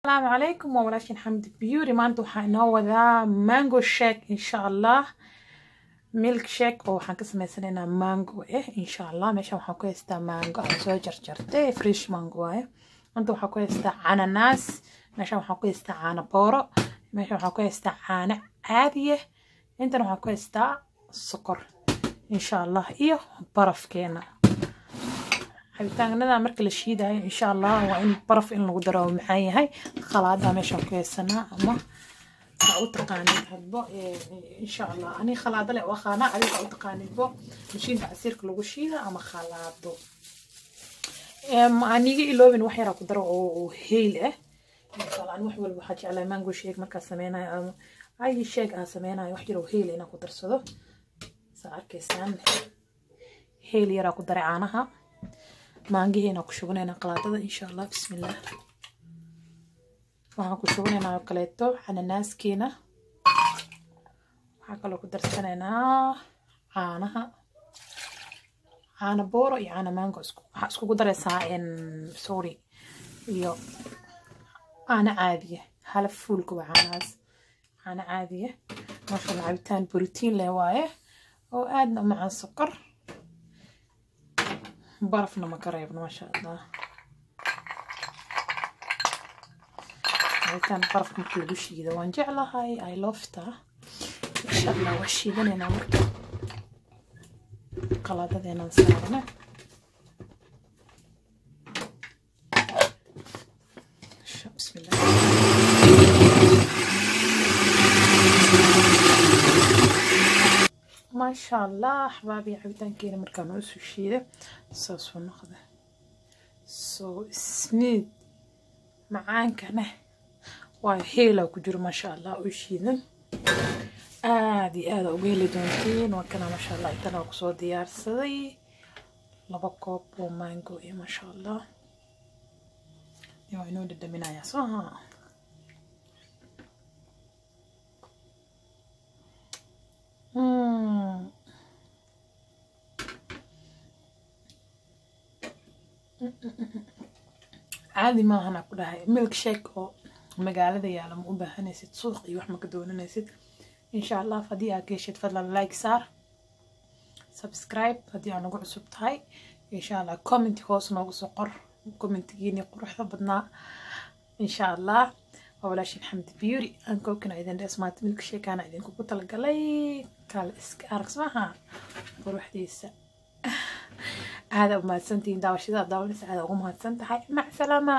Asalaamu calaykum, waa walaashin Xamdi Beauty. Maanta waxaa inoo wadaa mango shake, insha Allah, milk shake oo waxaan ka sameysanaynaa mango insha Allah. Meeshan waxaan ku haystaa mango aan soo jarjartay, fresh mango waaye. Inta waxaan ku haystaa cananaas, meeshan waxaan ku haystaa caano booro, meeshan waxaan ku haystaa caano caadiye, intan waxaan ku haystaa sokor, insha Allah, iyo barafkeena. Cabitaanada marka la shiidayo, insha Allah, waa in baraf in lagu daro oo macaan yahay. Khalaada meeshaan ku haysanaa ama saa u taqaanid hadbo, insha Allah. Ani khalaado leh u aqaanaa, adiga u taqaanidbo, mashiinta casiirka lagu shiida ama khalaado. Aniga iloobin wax yaraa ku daro oo heel ah, insha Allah. Ani wax walba waxaa jeclaa mango shake markaa sameynayo ama ay shake aan sameynayo, wax yar oo heel inaan ku darsado. Saa arkaysaan, heel yaraa ku daray caanaha. Maangihiina ku shubanaynaa qalaadada, insha Allah. Bismillah. Waxaan ku shubanaynaa oo kaleeto cananaaskeena. Waxaa kaloo ku darsanaynaa caanaha, caano booro iyo caano mango. Waxaa iskugu daraysaa, sorry, iyo caano caadiya. Hala fuulka waa caanahaas, caano caadiya. Maasha Allah, cabitaan borotiin leh waaye oo aadna u macaan, sokor barafna ma ka reebno. Maasha Allah, cabitaan barafka marka lagu shiido waan jeclahay, I love ta, insha Allah. Waa shiidanaynaa marka, qalaadadeenaan saarana. Bismillah. Maasha Allah, axbaabi, cabitaankeena markaan usoo shiida saasuu noqda, so smooth, macaankana waa heelaa ku jiro, maasha Allah, u shiidan. Aada iyo aada uga heli doontiin. Waa kana, maasha Allah. Intana waa kusoo diyaarsaday 2 koob oo mango iyo, maasha Allah, waa inoo dhadhaminayaa soo ha. Caadi maahana ku dhahay. Milk shake oo magaalada yaala ma u baahanaysid, suuq iyo wax ma ka doonanaysid, insha Allah. Haddii aad ka heshid, fadlan like saar, subscribe haddii aa nagu cusub tahay, insha Allah. Comment hoos noogu soo qor commentigiini quruxda badnaa, insha Allah. Waa walaashin Xamdi Beauty aan kookina idin dhees. Maanta milk shake ana idinkugu talagalay, kale iska arag maaha quruxdiisa. Aada u mahadsantihiin daawashada aad daawanaysa, aada ugu mahadsan tahay. Mac salaama.